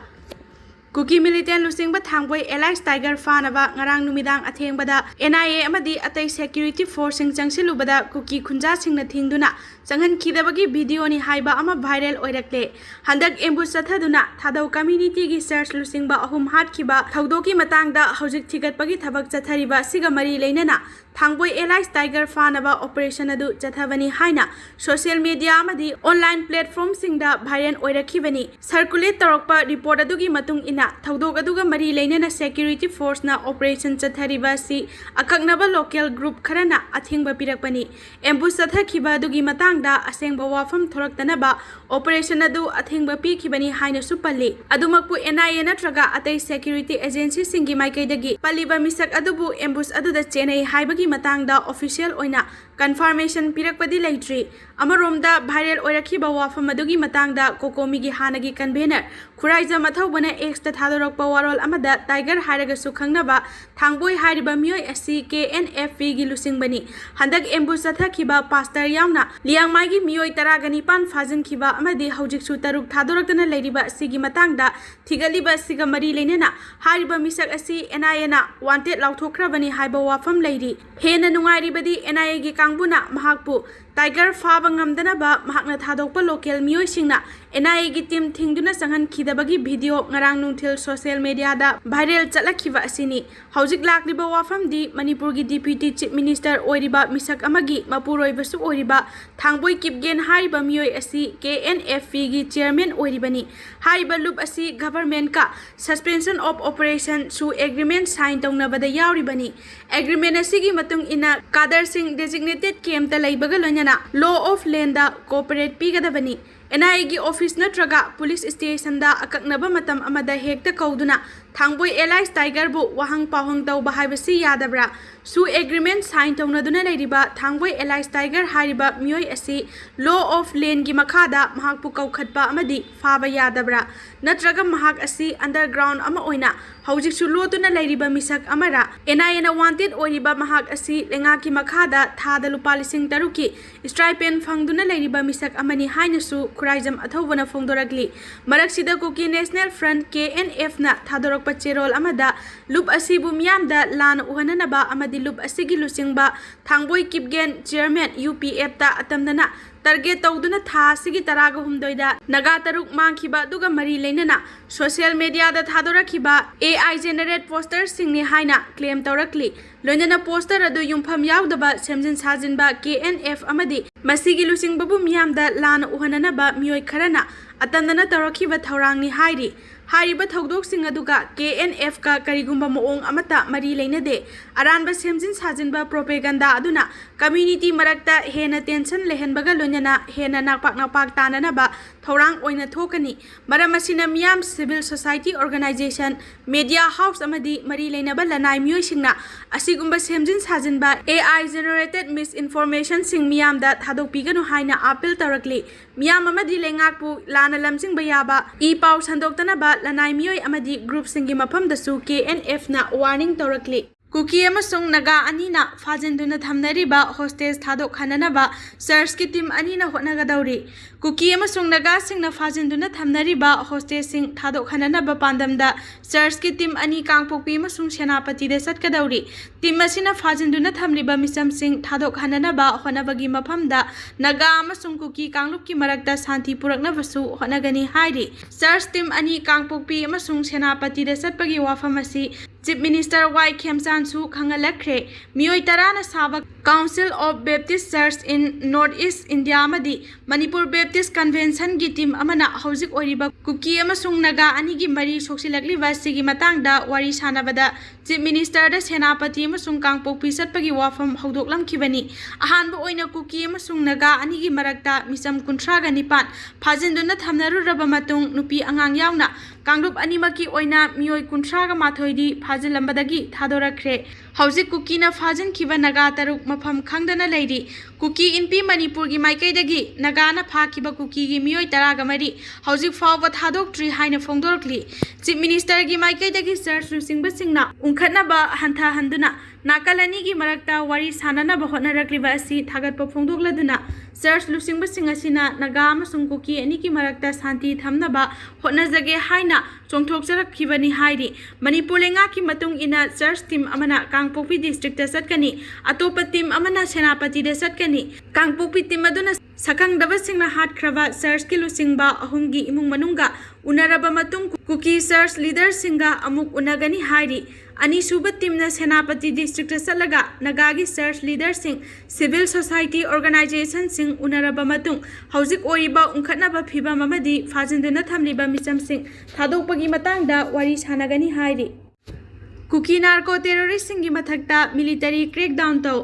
ꯀꯨꯀꯤ militant ꯂꯨꯆꯤꯡꯕ ꯊꯥꯡꯕꯣꯏ Allies Tiger ꯐꯥꯅꯕ ꯉꯔꯥꯡ ꯅꯨꯃꯤꯗꯥꯡ ꯑꯊꯦꯡꯕꯗ N I A ꯑꯃꯗꯤ ꯑꯇꯩ security force ꯁꯤꯡ ꯆꯪꯁꯤꯜꯂꯨꯕꯗ ꯀꯨꯀꯤ ꯈꯨꯟꯖꯥꯁꯤꯡꯅ ꯊꯤꯡꯗꯨꯅ ꯆꯪꯍꯟꯈꯤꯗꯕꯒꯤ video ꯅꯤ ꯍꯥꯏꯕ ꯑꯃ viral ꯑꯣꯏꯔꯛꯂꯦ꯫ ꯍꯟꯗꯛ ambush ꯆꯠꯊꯗꯨꯅ ꯊꯥꯗꯧ community ꯒꯤ church ꯂꯨꯆꯤꯡꯕ ꯑꯍꯨꯝ ꯍꯥꯠꯈꯤꯕ ꯊꯧꯗꯣꯛꯀꯤ ꯃꯇꯥꯡꯗ ꯍꯧꯖꯤꯛ ꯊꯤꯒꯠꯄꯒꯤ ꯊꯕꯛ ꯆꯠꯊꯔꯤꯕ ꯑꯁꯤꯒ ꯃꯔꯤ ꯂꯩꯅꯅ ꯊꯥꯡꯕꯣꯏ Allies Tiger ꯐꯥꯅꯕ operation ꯑꯗꯨ ꯆꯠꯊꯕꯅꯤ ꯍꯥꯏꯅ social media ꯑꯃꯗꯤ online platform ꯁꯤꯡꯗ viral ꯑꯣꯏꯔꯛꯈꯤꯕꯅꯤ꯫ Circulate ꯇꯧꯔꯛꯄ report ꯑꯗꯨꯒꯤ ꯃꯇꯨꯡ ꯏꯟꯅ ꯊꯧꯗꯣꯛ ꯑꯗꯨꯒ ꯃꯔꯤ ꯂꯩꯅꯅ security force ꯅ operation ꯆꯠꯊꯔꯤꯕ ꯑꯁꯤ ꯑꯀꯛꯅꯕ local group ꯈꯔꯅ ꯑꯊꯤꯡꯕ ꯄꯤꯔꯛꯄꯅꯤ꯫ Ambush ꯆꯠꯊꯈꯤꯕ ꯑꯗꯨꯒꯤ ꯃꯇꯥꯡꯗ ꯑꯁꯦꯡꯕ ꯋꯥꯐꯝ ꯊꯣꯔꯛꯇꯅꯕ operation ꯑꯗꯨ ꯑꯊꯤꯡꯕ ꯄꯤꯈꯤꯕꯅꯤ ꯍꯥꯏꯅꯁꯨ ꯄꯜꯂꯤ꯫ ꯑꯗꯨꯃꯛꯄꯨ N I A ꯅꯠꯇ꯭ꯔꯒ ꯑꯇꯩ security agency ꯁꯤꯡꯒꯤ ꯃꯥꯏꯀꯩꯗꯒꯤ ꯄꯜꯂꯤꯕ ꯃꯤꯁꯛ ꯑꯗꯨꯕꯨ ambush ꯑꯗꯨꯗ ꯆꯦꯟꯅꯩ ꯍꯥꯏꯕꯒꯤ ꯃꯇꯥꯡꯗ official ꯑꯣꯏꯅ confirmation ꯄꯤꯔꯛꯄꯗꯤ ꯂꯩꯇ꯭ꯔꯤ꯫ ꯑꯃꯔꯣꯝꯗ viral ꯑꯣꯏꯔꯛꯈꯤꯕ ꯋꯥꯐꯝ ꯑꯗꯨꯒꯤ ꯃꯇꯥꯡꯗ COCOMI ꯒꯤ ꯍꯥꯟꯅꯒꯤ convener ꯈꯨꯔꯥꯏꯖꯝ ꯑꯊꯧꯕꯅ X ꯇ ꯊꯥꯗꯣꯔꯛꯄ ꯋꯥꯔꯣꯜ ꯑꯃꯗ Tiger ꯍꯥꯏꯔꯒꯁꯨ ꯈꯪꯅꯕ ꯊꯥꯡꯕꯣꯏ ꯍꯥꯏꯔꯤꯕ ꯃꯤꯑꯣꯏ ꯑꯁꯤ K N F P ꯒꯤ ꯂꯨꯆꯤꯡꯕꯅꯤ꯫ ꯍꯟꯗꯛ ambush ꯆꯠꯊꯈꯤꯕ pastor ꯌꯥꯎꯅ ꯂꯤꯌꯥꯡꯃꯥꯏꯒꯤ ꯃꯤꯑꯣꯏ ꯇꯔꯥꯒ ꯅꯤꯄꯥꯟ ꯐꯥꯖꯤꯟꯈꯤꯕ ꯑꯃꯗꯤ ꯍꯧꯖꯤꯛꯁꯨ ꯇꯔꯨꯛ ꯊꯥꯗꯣꯔꯛꯇꯅ ꯂꯩꯔꯤꯕ ꯑꯁꯤꯒꯤ ꯃꯇꯥꯡꯗ ꯊꯤꯒꯠꯂꯤꯕ ꯑꯁꯤꯒ ꯃꯔꯤ ꯂꯩꯅꯅ ꯍꯥꯏꯔꯤꯕ ꯃꯤꯁꯛ ꯑꯁꯤ N I A ꯅ wanted ꯂꯥꯎꯊꯣꯛꯈ꯭ꯔꯕꯅꯤ ꯍꯥꯏꯕ ꯋꯥꯐꯝ ꯂꯩꯔꯤ꯫ ꯍꯦꯟꯅ ꯅꯨꯡꯉꯥꯏꯔꯤꯕꯗꯤ N I A ꯒꯤ ꯀꯥꯡꯕꯨꯅ ꯃꯍꯥꯛꯄꯨ Tiger ꯐꯥꯕ ꯉꯝꯗꯅꯕ ꯃꯍꯥꯛꯅ ꯊꯥꯗꯣꯛꯄ local ꯃꯤꯑꯣꯏꯁꯤꯡꯅ N I A ꯒꯤ team ꯊꯤꯡꯗꯨꯅ ꯆꯪꯍꯟꯈꯤꯗꯕꯒꯤ video ꯉꯔꯥꯡ ꯅꯨꯡꯊꯤꯜ social media ꯗ viral ꯆꯠꯂꯛꯈꯤꯕ ꯑꯁꯤꯅꯤ꯫ ꯍꯧꯖꯤꯛ ꯂꯥꯛꯂꯤꯕ ꯋꯥꯐꯝꯗꯤ ꯃꯅꯤꯄꯨꯔꯒꯤ Deputy Chief Minister ꯑꯣꯏꯔꯤꯕ ꯃꯤꯁꯛ ꯑꯃꯒꯤ ꯃꯄꯨꯔꯣꯏꯕꯁꯨ ꯑꯣꯏꯔꯤꯕ ꯊꯥꯡꯕꯣꯏ ꯀꯤꯞꯒꯦꯟ ꯍꯥꯏꯔꯤꯕ ꯃꯤꯑꯣꯏ ꯑꯁꯤ K N F P ꯒꯤ chairman ꯑꯣꯏꯔꯤꯕꯅꯤ꯫ ꯍꯥꯏꯔꯤꯕ ꯂꯨꯞ ꯑꯁꯤ government ꯀ suspension of operation ꯁꯨ agreement sign ꯇꯧꯅꯕꯗ ꯌꯥꯎꯔꯤꯕꯅꯤ꯫ Agreement ꯑꯁꯤꯒꯤ ꯃꯇꯨꯡ ꯏꯟꯅ cadre ꯁꯤꯡ designated camp ꯇ ꯂꯩꯕꯒ ꯂꯣꯏꯅꯅ law of land the cooperate ꯄꯤꯒꯗꯕꯅꯤ꯫ N I A ꯒꯤ office ꯅꯠꯇ꯭ꯔꯒ police station ꯗ ꯑꯀꯛꯅꯕ ꯃꯇꯝ ꯑꯃꯗ ꯍꯦꯛꯇ ꯀꯧꯗꯨꯅ ꯊꯥꯡꯕꯣꯏ alias Tiger ꯕꯨ ꯋꯥꯍꯪ ꯄꯥꯎꯍꯪ ꯇꯧꯕ ꯍꯥꯏꯕꯁꯤ ꯌꯥꯗꯕ꯭ꯔꯥ? ꯁꯨ agreement sign ꯇꯧꯅꯗꯨꯅ ꯂꯩꯔꯤꯕ ꯊꯥꯡꯕꯣꯏ alias Tiger ꯍꯥꯏꯔꯤꯕ ꯃꯤꯑꯣꯏ ꯑꯁꯤ law of land ꯒꯤ ꯃꯈꯥꯗ ꯃꯍꯥꯛꯄꯨ ꯀꯧꯈꯠꯄ ꯑꯃꯗꯤ ꯐꯥꯕ ꯌꯥꯗꯕ꯭ꯔꯥ? ꯅꯠꯇ꯭ꯔꯒ ꯃꯍꯥꯛ ꯑꯁꯤ underground ꯑꯃ ꯑꯣꯏꯅ ꯍꯧꯖꯤꯛꯁꯨ ꯂꯣꯠꯇꯨꯅ ꯂꯩꯔꯤꯕ ꯃꯤꯁꯛ ꯑꯃꯔ? N I A ꯅ wanted ꯑꯣꯏꯔꯤꯕ ꯃꯍꯥꯛ ꯑꯁꯤ ꯂꯩꯉꯥꯛꯀꯤ ꯃꯈꯥꯗ ꯊꯥꯗ ꯂꯨꯄꯥ ꯂꯤꯁꯤꯡ ꯇꯔꯨꯛꯀꯤ stipend ꯐꯪꯗꯨꯅ ꯂꯩꯔꯤꯕ ꯃꯤꯁꯛ ꯑꯃꯅꯤ ꯍꯥꯏꯅꯁꯨ ꯈꯨꯔꯥꯏꯖꯝ ꯑꯊꯧꯕꯅ ꯐꯣꯡꯗꯣꯔꯛꯂꯤ꯫ ꯃꯔꯛꯁꯤꯗ Kuki National Front, K N F ꯅ ꯊꯥꯗꯣꯔꯛꯄ ꯆꯦꯔꯣꯜ ꯑꯃꯗ ꯂꯨꯞ ꯑꯁꯤꯕꯨ ꯃꯤꯌꯥꯝꯗ ꯂꯥꯟꯅ ꯎꯍꯟꯅꯅꯕ ꯑꯃꯗꯤ ꯂꯨꯞ ꯑꯁꯤꯒꯤ ꯂꯨꯆꯤꯡꯕ ꯊꯥꯡꯕꯣꯏ Kipgen, chairman, U P F ꯇ ꯑꯇꯝꯅꯅ target ꯇꯧꯗꯨꯅ ꯊꯥ ꯑꯁꯤꯒꯤ ꯇꯔꯥꯒ ꯍꯨꯝꯗꯣꯏꯗ ꯅꯥꯒꯥ ꯇꯔꯨꯛ ꯃꯥꯡꯈꯤꯕ ꯑꯗꯨꯒ ꯃꯔꯤ ꯂꯩꯅꯅ social media the ꯊꯥꯗꯣꯔꯛꯈꯤꯕ A I generate poster ꯁꯤꯡꯅꯤ ꯍꯥꯏꯅ claim ꯇꯧꯔꯛꯂꯤ꯫ ꯂꯣꯏꯅꯅ poster ꯑꯗꯨ ꯌꯨꯝꯐꯝ ꯌꯥꯎꯗꯕ ꯁꯦꯝꯖꯤꯟ ꯁꯥꯖꯤꯟꯕ K N F ꯑꯃꯗꯤ ꯃꯁꯤꯒꯤ ꯂꯨꯆꯤꯡꯕꯕꯨ ꯃꯤꯌꯥꯝꯗ ꯂꯥꯟꯅ ꯎꯍꯟꯅꯅꯕ ꯃꯤꯑꯣꯏ ꯈꯔꯅ ꯑꯇꯝꯅꯅ ꯇꯧꯔꯛꯈꯤꯕ ꯊꯧꯔꯥꯡꯅꯤ ꯍꯥꯏꯔꯤ꯫ ꯍꯥꯏꯔꯤꯕ ꯊꯧꯗꯣꯛꯁꯤꯡ ꯑꯗꯨꯒ ꯀꯦ ꯑꯦꯟ ꯑꯦꯐꯀ ꯀꯔꯤꯒꯨꯝꯕ ꯃꯑꯣꯡ ꯑꯃꯠꯇ ꯃꯔꯤ ꯂꯩꯅꯗꯦ꯫ ꯑꯔꯥꯟꯕ ꯁꯦꯝꯖꯤꯟ ꯁꯥꯖꯤꯟꯕ propaganda ꯑꯗꯨꯅ community ꯃꯔꯛꯇ ꯍꯦꯟꯅ tension ꯂꯩꯍꯟꯕꯒ ꯂꯣꯏꯅꯅ ꯍꯦꯟꯅ ꯅꯥꯛꯄꯥꯛ ꯅꯥꯛꯄꯥꯛ ꯇꯥꯅꯅꯕ ꯊꯧꯔꯥꯡ ꯑꯣꯏꯅ ꯊꯣꯛꯀꯅꯤ꯫ ꯃꯔꯝ ꯑꯁꯤꯅ ꯃꯤꯌꯥꯝ, civil society organization, media house ꯑꯃꯗꯤ ꯃꯔꯤ ꯂꯩꯅꯕ ꯂꯅꯥꯏ ꯃꯤꯑꯣꯏꯁꯤꯡꯅ ꯑꯁꯤꯒꯨꯝꯕ ꯁꯦꯝꯖꯤꯟ ꯁꯥꯖꯤꯟꯕ A I generated misinformationꯁꯤꯡ ꯃꯤꯌꯥꯝꯗ ꯊꯥꯗꯣꯛꯄꯤꯒꯅꯨ ꯍꯥꯏꯅ appeal ꯇꯧꯔꯛꯂꯤ꯫ ꯃꯤꯌꯥꯝ ꯑꯃꯗꯤ ꯂꯩꯉꯥꯛꯄꯨ ꯂꯥꯟꯅ ꯂꯝꯖꯤꯡꯕ ꯌꯥꯕ ꯏ ꯄꯥꯎ ꯁꯟꯗꯣꯛꯇꯅꯕ ꯂꯅꯥꯏ ꯃꯤꯑꯣꯏ ꯑꯃꯗꯤ groupꯁꯤꯡꯒꯤ ꯃꯐꯝꯗꯁꯨ ꯀꯦ ꯑꯦꯟ ꯑꯦꯐꯅ warning ꯇꯧꯔꯛꯂꯤ꯫ ꯀꯨꯀꯤ ꯑꯃꯁꯨꯡ ꯅꯥꯒꯥ ꯑꯅꯤꯅ ꯐꯥꯖꯤꯟꯗꯨꯅ ꯊꯝꯅꯔꯤꯕ hostage ꯊꯥꯗꯣꯛꯍꯟꯅꯅꯕ searchꯀꯤ team ꯑꯅꯤꯅ ꯍꯣꯠꯅꯒꯗꯧꯔꯤ꯫ ꯀꯨꯀꯤ ꯑꯃꯁꯨꯡ ꯅꯥꯒꯥꯁꯤꯡꯅ ꯐꯥꯖꯤꯟꯗꯨꯅ ꯊꯝꯅꯔꯤꯕ hostageꯁꯤꯡ ꯊꯥꯗꯣꯛꯍꯟꯅꯅꯕ ꯄꯥꯟꯗꯝꯗ searchꯀꯤ team ꯑꯅꯤ ꯀꯥꯡꯄꯣꯛꯄꯤ ꯑꯃꯁꯨꯡ ꯁꯦꯅꯥꯄꯇꯤꯗ ꯆꯠꯀꯗꯧꯔꯤ꯫ Team ꯑꯁꯤꯅ ꯐꯥꯖꯤꯟꯗꯨꯅ ꯊꯝꯂꯤꯕ ꯃꯤꯆꯝꯁꯤꯡ ꯊꯥꯗꯣꯛꯍꯟꯅꯅꯕ ꯍꯣꯠꯅꯕꯒꯤ ꯃꯐꯝꯗ ꯅꯥꯒꯥ ꯑꯃꯁꯨꯡ ꯀꯨꯀꯤ ꯀꯥꯡꯂꯨꯞꯀꯤ ꯃꯔꯛꯇ ꯁꯥꯟꯇꯤ ꯄꯨꯔꯛꯅꯕꯁꯨ ꯍꯣꯠꯅꯒꯅꯤ ꯍꯥꯏꯔꯤ꯫ Search team ꯑꯅꯤ ꯀꯥꯡꯄꯣꯛꯄꯤ ꯑꯃꯁꯨꯡ ꯁꯦꯅꯥꯄꯇꯤꯗ ꯆꯠꯄꯒꯤ ꯋꯥꯐꯝ ꯑꯁꯤ Chief Minister ꯋꯥꯏ ꯈꯦꯝꯆꯥꯟꯁꯨ ꯈꯪꯍꯜꯂꯛꯈ꯭ꯔꯦ꯫ ꯃꯤꯑꯣꯏ ꯇꯔꯥꯅ ꯁꯥꯕ Council of Baptist Church in North East India ꯑꯃꯗꯤ ꯃꯅꯤꯄꯨꯔ Baptist Conventionꯒꯤ team ꯑꯃꯅ ꯍꯧꯖꯤꯛ ꯑꯣꯏꯔꯤꯕ ꯀꯨꯀꯤ ꯑꯃꯁꯨꯡ ꯅꯥꯒꯥ ꯑꯅꯤꯒꯤ ꯃꯔꯤ ꯁꯣꯛꯆꯤꯜꯂꯛꯂꯤꯕ ꯑꯁꯤꯒꯤ ꯃꯇꯥꯡꯗ ꯋꯥꯔꯤ ꯁꯥꯟꯅꯕꯗ Chief Ministerꯗ ꯁꯦꯅꯥꯄꯇꯤ ꯑꯃꯁꯨꯡ ꯀꯥꯡꯄꯣꯛꯄꯤ ꯆꯠꯄꯒꯤ ꯋꯥꯐꯝ ꯍꯧꯗꯣꯛꯂꯝꯈꯤꯕꯅꯤ꯫ ꯑꯍꯥꯟꯕ ꯑꯣꯏꯅ ꯀꯨꯀꯤ ꯑꯃꯁꯨꯡ ꯅꯥꯒꯥ ꯑꯅꯤꯒꯤ ꯃꯔꯛꯇ ꯃꯤꯆꯝ ꯀꯨꯟꯊ꯭ꯔꯥꯒ ꯅꯤꯄꯥꯟ ꯐꯥꯖꯤꯟꯗꯨꯅ ꯊꯝꯅꯔꯨꯔꯕ ꯃꯇꯨꯡ, ꯅꯨꯄꯤ ꯑꯉꯥꯡ ꯌꯥꯎꯅ ꯀꯥꯡꯂꯨꯞ ꯑꯅꯤꯃꯛꯀꯤ ꯑꯣꯏꯅ ꯃꯤꯑꯣꯏ ꯀꯨꯟꯊ꯭ꯔꯥꯒ ꯃꯥꯊꯣꯏꯗꯤ ꯐꯥꯖꯤꯜꯂꯝꯕꯗꯒꯤ ꯊꯥꯗꯣꯔꯛꯈ꯭ꯔꯦ꯫ ꯍꯧꯖꯤꯛ ꯀꯨꯀꯤꯅ ꯐꯥꯖꯤꯟꯈꯤꯕ ꯅꯥꯒꯥ ꯇꯔꯨꯛ ꯃꯐꯝ ꯈꯪꯗꯅ ꯂꯩꯔꯤ꯫ ꯀꯨꯀꯤ ꯏꯟꯄꯤ ꯃꯅꯤꯄꯨꯔꯒꯤ ꯃꯥꯏꯀꯩꯗꯒꯤ ꯅꯥꯒꯥꯅ ꯐꯥꯈꯤꯕ ꯀꯨꯀꯤꯒꯤ ꯃꯤꯑꯣꯏ ꯇꯔꯥꯒ ꯃꯔꯤ ꯍꯧꯖꯤꯛ ꯐꯥꯎꯕ ꯊꯥꯗꯣꯛꯇ꯭ꯔꯤ ꯍꯥꯏꯅ ꯐꯣꯡꯗꯣꯔꯛꯂꯤ꯫ Chief Ministerꯒꯤ ꯃꯥꯏꯀꯩꯗꯒꯤ search ꯂꯨꯆꯤꯡꯕꯁꯤꯡꯅ ꯎꯪꯈꯠꯅꯕ ꯍꯟꯊꯍꯟꯗꯨꯅ ꯅꯥꯀꯜ ꯑꯅꯤꯒꯤ ꯃꯔꯛꯇ ꯋꯥꯔꯤ ꯁꯥꯅꯅꯕ ꯍꯣꯠꯅꯔꯛꯂꯤꯕ ꯑꯁꯤ ꯊꯥꯒꯠꯄ ꯐꯣꯡꯗꯣꯛꯂꯗꯨꯅ, search ꯂꯨꯆꯤꯡꯕꯁꯤꯡ ꯑꯁꯤꯅ ꯅꯥꯒꯥ ꯑꯃꯁꯨꯡ ꯀꯨꯀꯤ ꯑꯅꯤꯒꯤ ꯃꯔꯛꯇ ꯁꯥꯟꯇꯤ ꯊꯝꯅꯕ ꯍꯣꯠꯅꯖꯒꯦ ꯍꯥꯏꯅ ꯆꯣꯡꯊꯣꯛꯆꯔꯛꯈꯤꯕꯅꯤ ꯍꯥꯏꯔꯤ꯫ ꯃꯅꯤꯄꯨꯔ ꯂꯩꯉꯥꯛꯀꯤ ꯃꯇꯨꯡ ꯏꯟꯅ search team ꯑꯃꯅ ꯀꯥꯡꯄꯣꯛꯄꯤ districtꯇ ꯆꯠꯀꯅꯤ, ꯑꯇꯣꯞꯄ team ꯑꯃꯅ ꯁꯦꯅꯥꯄꯇꯤꯗ ꯆꯠꯀꯅꯤ꯫ ꯀꯥꯡꯄꯣꯛꯄꯤ team ꯑꯗꯨꯅ ꯁꯛꯈꯪꯗꯕꯁꯤꯡꯅ ꯍꯥꯠꯈ꯭ꯔꯕ ꯆꯔꯆꯀꯤ ꯂꯨꯆꯤꯡꯕ ꯑꯍꯨꯝꯒꯤ ꯏꯃꯨꯡ ꯃꯅꯨꯡꯒ ꯎꯅꯔꯕ ꯃꯇꯨꯡ ꯀꯨꯀꯤ ꯆꯔꯆ ꯂꯤꯗꯔꯁꯤꯡꯒ ꯑꯃꯨꯛ ꯎꯅꯒꯅꯤ ꯍꯥꯏꯔꯤ꯫ ꯑꯅꯤꯁꯨꯕ ꯇꯤꯝꯅ ꯁꯦꯅꯥꯄꯇꯤ ꯗꯤꯁꯇ꯭ꯔꯤꯛꯇ ꯆꯠꯂꯒ ꯅꯥꯒꯥꯒꯤ ꯆꯔꯆ ꯂꯤꯗꯔꯁꯤꯡ, ꯁꯤꯚꯤꯜ ꯁꯣꯁꯥꯏꯇꯤ ꯑꯣꯔꯒꯅꯥꯏꯖꯦꯁꯟꯁꯤꯡ ꯎꯅꯔꯕ ꯃꯇꯨꯡ ꯍꯧꯖꯤꯛ ꯑꯣꯏꯔꯤꯕ ꯎꯪꯈꯠꯅꯕ ꯐꯤꯕꯝ ꯑꯃꯗꯤ ꯐꯥꯖꯤꯟꯗꯨꯅ ꯊꯝꯂꯤꯕ ꯃꯤꯆꯝꯁꯤꯡ ꯊꯥꯗꯣꯛꯄꯒꯤ ꯃꯇꯥꯡꯗ ꯋꯥꯔꯤ ꯁꯥꯟꯅꯒꯅꯤ ꯍꯥꯏꯔꯤ꯫ ꯀꯨꯀꯤ ꯅꯥꯔꯀꯣ ꯇꯦꯔꯣꯔꯤꯁꯁꯤꯡꯒꯤ ꯃꯊꯛꯇ ꯃꯤꯂꯤꯇꯔꯤ ꯀ꯭ꯔꯦꯛꯗꯥꯎꯟ ꯇꯧ꯫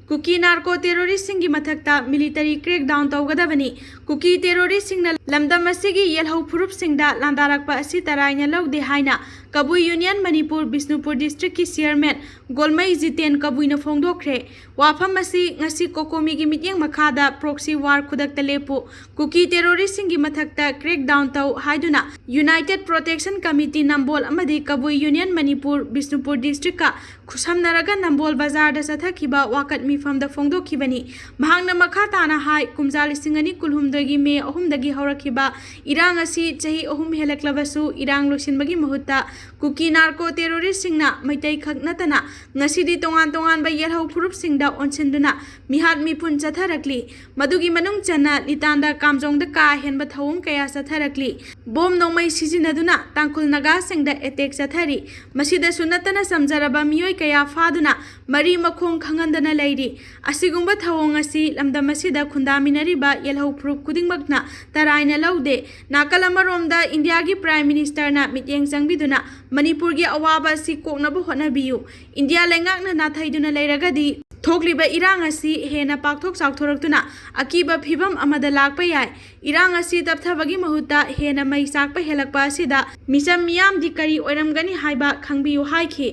ꯀꯨꯀꯤ ꯅꯥꯔꯀꯣ ꯇꯦꯔꯣꯔꯤꯁꯁꯤꯡꯒꯤ ꯃꯊꯛꯇ ꯃꯤꯂꯤꯇꯔꯤ ꯀ꯭ꯔꯦꯛꯗꯥꯎꯟ ꯇꯧꯒꯗꯕꯅꯤ꯫ ꯀꯨꯀꯤ ꯇꯦꯔꯣꯔꯤꯁꯁꯤꯡꯅ ꯂꯝꯗꯝ ꯑꯁꯤꯒꯤ ꯌꯦꯜꯍꯧ ꯐꯨꯔꯨꯞꯁꯤꯡꯗ ꯂꯥꯟꯗꯥꯔꯛꯄ ꯑꯁꯤ ꯇꯔꯥꯏꯅ ꯂꯧꯗꯦ ꯍꯥꯏꯅ ꯀꯕꯨꯏ ꯌꯨꯅꯤꯌꯟ ꯃꯅꯤꯄꯨꯔ ꯕꯤꯁꯅꯨꯄꯨꯔ ꯗꯤꯁꯇ꯭ꯔꯤꯛꯀꯤ ꯆꯤꯌꯔꯃꯦꯟ ꯒꯣꯜꯃꯩ ꯖꯤꯇꯦꯟ ꯀꯕꯨꯏꯅ ꯐꯣꯡꯗꯣꯛꯈ꯭ꯔꯦ꯫ ꯋꯥꯐꯝ ꯑꯁꯤ ꯉꯁꯤ ꯀꯣꯀꯣꯃꯤꯒꯤ ꯃꯤꯠꯌꯦꯡ ꯃꯈꯥꯗ ꯄ꯭ꯔꯣꯛꯁꯤ ꯋꯥꯔ ꯈꯨꯗꯛꯇ ꯂꯦꯞꯄꯨ, ꯀꯨꯀꯤ ꯇꯦꯔꯣꯔꯤꯁꯁꯤꯡꯒꯤ ꯃꯊꯛꯇ ꯀ꯭ꯔꯦꯛꯗꯥꯎꯟ ꯇꯧ ꯍꯥꯏꯗꯨꯅ ꯌꯨꯅꯥꯏꯇꯦꯗ ꯄ꯭ꯔꯣꯇꯦꯛꯁꯟ ꯀꯃꯤꯇꯤ ꯅꯝꯕꯣꯜ ꯑꯃꯗꯤ ꯀꯕꯨꯏ ꯌꯨꯅꯤꯌꯟ ꯃꯅꯤꯄꯨꯔ ꯕꯤꯁꯅꯨꯄꯨꯔ ꯗꯤꯁꯇ꯭ꯔꯤꯛꯀ ꯈꯨꯠꯁꯝꯅꯔꯒ ꯅꯝꯕꯣꯜ ꯕꯖꯥꯔꯗ ꯆꯠꯊꯈꯤꯕ ꯋꯥꯀꯠ ꯃꯤꯐꯝꯗ ꯐꯣꯡꯗꯣꯛꯈꯤꯕꯅꯤ꯫ ꯃꯍꯥꯛꯅ ꯃꯈꯥ ꯇꯥꯅ ꯍꯥꯏ, ꯀꯨꯝꯖꯥ ꯂꯤꯁꯤꯡ ꯑꯅꯤ ꯀꯨꯟꯍꯨꯝꯗꯣꯏꯒꯤ ꯃꯦ ꯑꯍꯨꯝꯗꯒꯤ ꯍꯧꯔꯛꯈꯤꯕ ꯏꯔꯥꯡ ꯑꯁꯤ ꯆꯍꯤ ꯑꯍꯨꯝ ꯍꯦꯜꯂꯛꯂꯕꯁꯨ ꯏꯔꯥꯡ ꯂꯣꯏꯁꯤꯟꯕꯒꯤ ꯃꯍꯨꯠꯇ ꯀꯨꯀꯤ ꯅꯥꯔꯀꯣ ꯇꯦꯔꯣꯔꯤꯁꯁꯤꯡꯅ ꯃꯩꯇꯩ ꯈꯛ ꯅꯠꯇꯅ ꯉꯁꯤꯗꯤ ꯇꯣꯉꯥꯟ ꯇꯣꯉꯥꯟꯕ ꯌꯦꯜꯍꯧ ꯐꯨꯔꯨꯞꯁꯤꯡꯗ ꯑꯣꯟꯁꯤꯟꯗꯨꯅ ꯃꯤꯍꯥꯠ ꯃꯤꯄꯨꯟ ꯆꯠꯊꯔꯛꯂꯤ꯫ ꯃꯗꯨꯒꯤ ꯃꯅꯨꯡ ꯆꯟꯅ ꯂꯤꯇꯥꯟꯗ ꯀꯥꯝꯖꯣꯡꯗ ꯀꯥ ꯍꯦꯟꯕ ꯊꯧꯑꯣꯡ ꯀꯌꯥ ꯆꯠꯊꯔꯛꯂꯤ꯫ ꯕꯣꯝ ꯅꯣꯡꯃꯩ ꯁꯤꯖꯤꯟꯅꯗꯨꯅ ꯇꯥꯡꯈꯨꯜ ꯅꯥꯒꯥꯁꯤꯡꯗ ꯑꯦꯇꯦꯛ ꯆꯠꯊꯔꯤ꯫ ꯃꯁꯤꯗꯁꯨ ꯅꯠꯇꯅ ꯆꯝꯖꯔꯕ ꯃꯤꯑꯣꯏ ꯀꯌꯥ ꯐꯥꯗꯨꯅ ꯃꯔꯤ ꯃꯈꯣꯡ ꯈꯪꯍꯟꯗꯅ ꯂꯩꯔꯤ꯫ ꯑꯁꯤꯒꯨꯝꯕ ꯊꯧꯑꯣꯡ ꯑꯁꯤ ꯂꯝꯗꯝ ꯑꯁꯤꯗ ꯈꯨꯟꯗꯥꯃꯤꯟꯅꯔꯤꯕ ꯌꯦꯜꯍꯧ ꯐꯨꯔꯨꯞ ꯈꯨꯗꯤꯡꯃꯛꯅ ꯇꯔꯥꯏꯅ ꯂꯧꯗꯦ꯫ ꯅꯥꯀꯜ ꯑꯃꯔꯣꯝꯗ ꯏꯟꯗꯤꯌꯥꯒꯤ ꯄ꯭ꯔꯥꯏꯝ ꯃꯤꯅꯤꯁꯇꯔꯅ ꯃꯤꯠꯌꯦꯡ ꯆꯪꯕꯤꯗꯨꯅ ꯃꯅꯤꯄꯨꯔꯒꯤ ꯑꯋꯥꯕ ꯑꯁꯤ ꯀꯣꯛꯅꯕ ꯍꯣꯠꯅꯕꯤꯌꯨ꯫ ꯏꯟꯗꯤꯌꯥ ꯂꯩꯉꯥꯛꯅ ꯅꯥꯊꯩꯗꯨꯅ ꯂꯩꯔꯒꯗꯤ ꯊꯣꯛꯂꯤꯕ ꯏꯔꯥꯡ ꯑꯁꯤ ꯍꯦꯟꯅ ꯄꯥꯛꯊꯣꯛ ꯆꯥꯎꯊꯣꯔꯛꯇꯨꯅ ꯑꯀꯤꯕ ꯐꯤꯕꯝ ꯑꯃꯗ ꯂꯥꯛꯄ ꯌꯥꯏ꯫ ꯏꯔꯥꯡ ꯑꯁꯤ ꯇꯞꯊꯕꯒꯤ ꯃꯍꯨꯠꯇ ꯍꯦꯟꯅ ꯃꯩ ꯆꯥꯛꯄ ꯍꯦꯜꯂꯛꯄ ꯑꯁꯤꯗ ꯃꯤꯆꯝ ꯃꯤꯌꯥꯝꯗꯤ ꯀꯔꯤ ꯑꯣꯏꯔꯝꯒꯅꯤ ꯍꯥꯏꯕ ꯈꯪꯕꯤꯌꯨ ꯍꯥꯏꯈꯤ꯫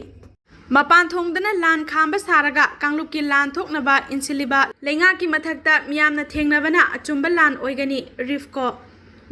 ꯃꯄꯥꯟ ꯊꯣꯡꯗꯅ ꯂꯥꯟ ꯈꯥꯝꯕ ꯁꯥꯔꯒ ꯀꯥꯡꯂꯨꯞꯀꯤ ꯂꯥꯟ ꯊꯣꯛꯅꯕ ꯏꯟꯁꯤꯜꯂꯤꯕ ꯂꯩꯉꯥꯛꯀꯤ ꯃꯊꯛꯇ ꯃꯤꯌꯥꯝꯅ ꯊꯦꯡꯅꯕꯅ ꯑꯆꯨꯝꯕ ꯂꯥꯟ ꯑꯣꯏꯒꯅꯤ, ꯔꯤꯐꯀꯣ꯫